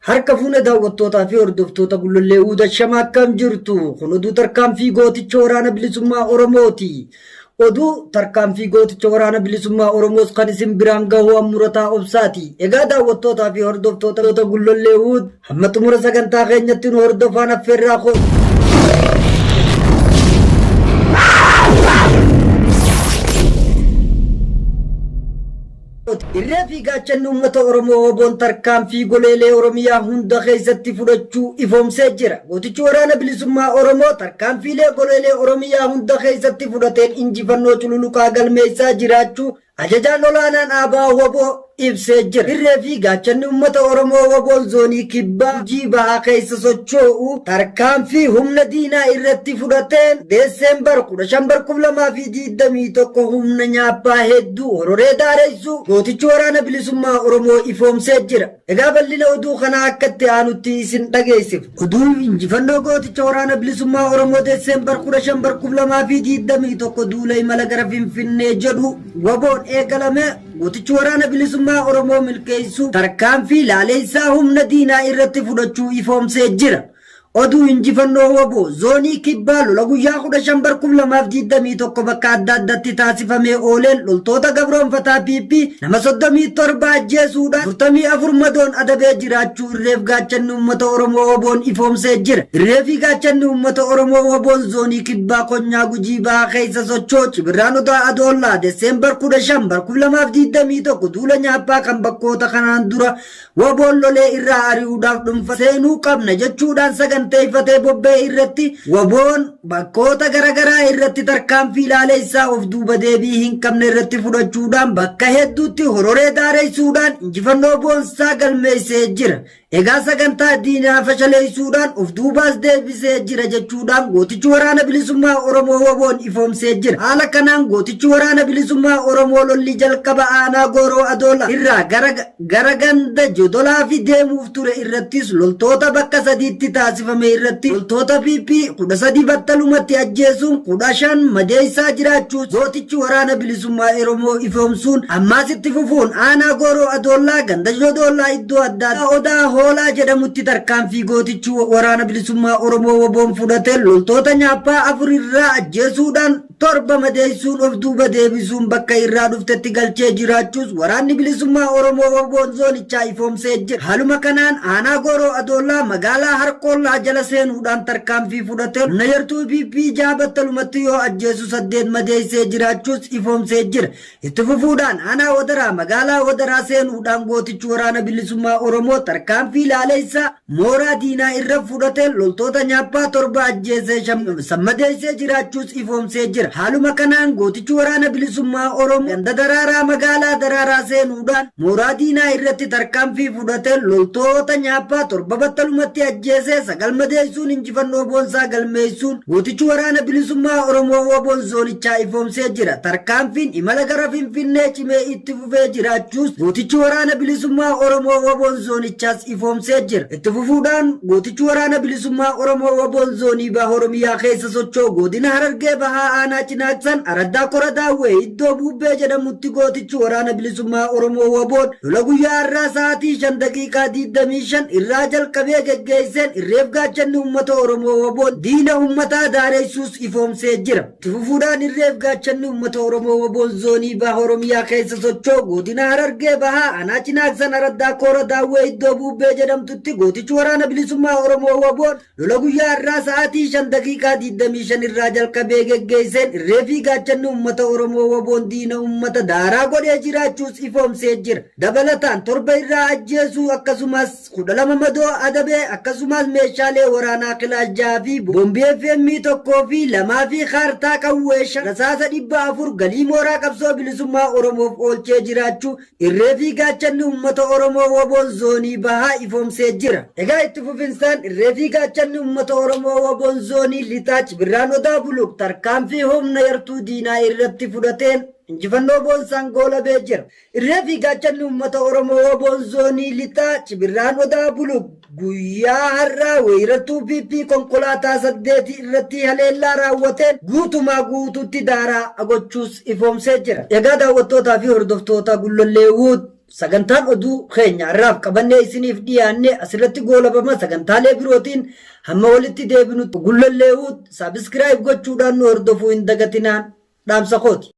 Harka fuune daawwattootaa fi hordoftoota Gullallee Uuda shama akkam jirtu? Kun oduu tarkaanfii gooticha waraana bilisummaa Oromooti. Oduu tarkaanfii gooticha waraana bilisummaa Oromoos kan isin biraan gahu Murataa Obsaati. Egaa daawwattootaa fi hordoftoota Gullallee Uud hamma xumura sagantaa keenyatti nu hordofaan affeerraa koo. Irree fi gaachanni uummata Oromoo WBOn tarkaanfii goleelee Oromiyaa hunda keessatti fudhachuu ifoomsee jira. Gootichi waraana bilisummaa Oromoo tarkaanfiilee goleelee Oromiyaa hunda keessatti fudhateen injifannoo cululuqaa galmeessaa jiraachuu ajajaan olaanaan ABO WBO ibsee jira. Irree fi gaachanni uummata Oromoo WBOn zoonii kibbaa Gujii bahaa keessa socho'u tarkaanfii humna diinaa irratti fudhateen Deeseembar 15 2021 humna nyaappaa hedduu hororee daareessuu gootichi waraana bilisummaa Oromoo ifoomsee jira. Egaa bal'ina oduu kanaa akka itti aanutti isin dhageessifna. Oduu injifannoo gooticha waraana bilisummaa Oromoo Deeseembar 15 2021 duula imala gara Finfinnee jedhu WBOn eegalame gootichi waraana bilisummaa Oromoo milkeessuu tarkaanfii laaleessaa humna diinaa irratti fudhachuu ifoomsee jira. Oduu injifannoo WBO zoonii kibbaa lola guyyaa 15 2021 bakka adda addatti taasifamee ooleen loltoota gabroonfataa PP nama 37 ajjeesuudhaan 44 madoon adabee jiraachuu irreef gaachanni uummata Oromoo WBOn ifoomsee jira. Irree fi gaachanni uummata Oromoo WBOn zoonii kibbaa konyaa Gujii bahaa keessa socho'u Cibirraan Odaa Adoollaa Deseembar 15 2021 duula nyaappaa kan bakkoota kanaan dura WBOn lolee irraa ari'uudhaaf dhuunfa seenuu qabna jechuudhaan saganteeffatee bobba'e irratti WBOn bakkoota garaagaraa irratti tarkaanfii laaleessaa of duuba deebii hin qabne irratti fudhachuudhaan bakka hedduutti hororee daareessuudhaan injifannoo boonsaa galmeessee jira. Egaa sagantaa diinaa fashaleessuudhaan of duubaas deebisee jira jechuudhaan gootichi waraana bilisummaa Oromoo WBOn ifoomsee jira. Haala kanaan gootichi waraana bilisummaa Oromoo lolli jalqaba aanaa Gooroo Adoola irraa gara ganda Jodolaa fi deemuuf ture irrattis loltoota bakka sadiitti taasifame irratti loltoota PP 13 battalumatti ajjeesuun 15 madeessaa jiraachuu gootichi waraana bilisummaa Oromoo ifoomsuun ammaas itti fufuun aanaa Gooroo Adoollaa ganda Jodolaa iddoo addaa Odaa Hoolaa jedhamutti tarkaanfii gootichi waraana bilisummaa Oromoo WBOn fudhate loltoota nyaappaa 4 irraa ajjeesuudhaan 7 madeessuun of duuba deebisuun bakka irraa dhuftetti galchee jiraachuus waraanni bilisummaa Oromoo WBOn zoonichaa ifoomsee jira. Haaluma kanaan aanaa Gooroo Adoollaa magaalaa Harqoollaa jala seenuudhaan tarkaanfii fudhate humna yartuu PP 6 battalumatti yoo ajjeesu 8 madeessee jiraachuus ifoomsee jira. Itti fufuudhaan aanaa Wadaraa magaalaa Wadaraa seenuudhaan gootichi waraana bilisummaa Oromoo tarkaanfii laaleessaa mooraa diinaa irra fudhate loltoota nyaappaa 7 ajjeesee 5 madeessee jiraachuus ifoomsee jira. Haaluma kanaan gootichi waraana bilisummaa Oromoo ganda Daraaraa magaalaa Daraaraa seenuudhaan mooraa diinaa irratti tarkaanfii fudhate loltoota nyaappaa 7 battalumatti ajjeesee 9 madeessuun injifannoo boonsaa galmeessuun gootichi waraana bilisummaa Oromoo WBOn zoonichaa ifoomsee jira. Tarkaanfiin imala gara Finfinnee cimee itti fufee jiraachuus gootichi waraana bilisummaa Oromoo WBOn zoonichaas ifoomsee jira. Itti fufuudhaan gootichi waraana bilisummaa Oromoo WBOn zoonii baha Oromiyaa keessa socho'u godina Harargee bahaa aanaa Cinaaksan araddaa Kora Daawwee iddoo Buubbee jedhamutti gootichi waraana bilisummaa Oromoo WBOn lola guyyaa har'aa sa'aatii 5:25 irraa jalqabee geggeesseen irreef gaachanni uummata Oromoo WBOn diina uummataa daaressuus ifoomsee jira. Itti fufuudhaan irreef gaachanni uummata Oromoo WBOn zoonii baha Oromiyaa keessa socho'u godina Harargee bahaa aanaa Cinaaksan araddaa Koora Daawwee iddoo Buubbee jedhamtutti gootichi waraana bilisummaa Oromoo WBOn lola guyyaa har'aa sa'aatii 5:25 irraa jalqabee geggeesseen irree fi gaachanni uummata Oromoo WBOn diina uummata daaraa godhee jiraachuus ifoomsee jira. Dabalataan 7 irraa ajjeesuu akkasumas 12 madoo adabee akkasumas meeshaalee waraanaa kilaash 6 fi boombii FM 1 fi 2 fi kaartaa qawwee 5 rasaasa 400 galii mooraa qabsoo bilisummaa Oromoof oolchee jiraachuu irree fi gaachanni uummata Oromoo WBOn zoonii bahaa ifoomsee jira. Egaa itti fufinsaan irree fi gaachanni uummata Oromoo WBOn zoonii lixaa Cibirraan Odaa Buluq tarkaanfii humna yartuu diinaa irratti fudhateen injifannoo boonsaan goolabee jira. Irree fi gaachanni uummata Oromoo WBOn zoonii lixaa Cibirraan Odaa Buluq guyyaa har'aa weerartuu PP konkolaataa 8 irratti haleellaa raawwateen guutumaa guutuutti daaraa gochuus ifoomsee jira. Egaa daawwattootaa fi hordoftoota Gullallee Wood. Sagantaan oduu keenya har'aaf qabannee isiniif dhiyaanne asirratti goolabama. Sagantaalee birootiin hamma walitti deebinutti Gullalleewuu subscribe gochuudhaan nu hordofuu hin dagatinaan dhaamsa kooti.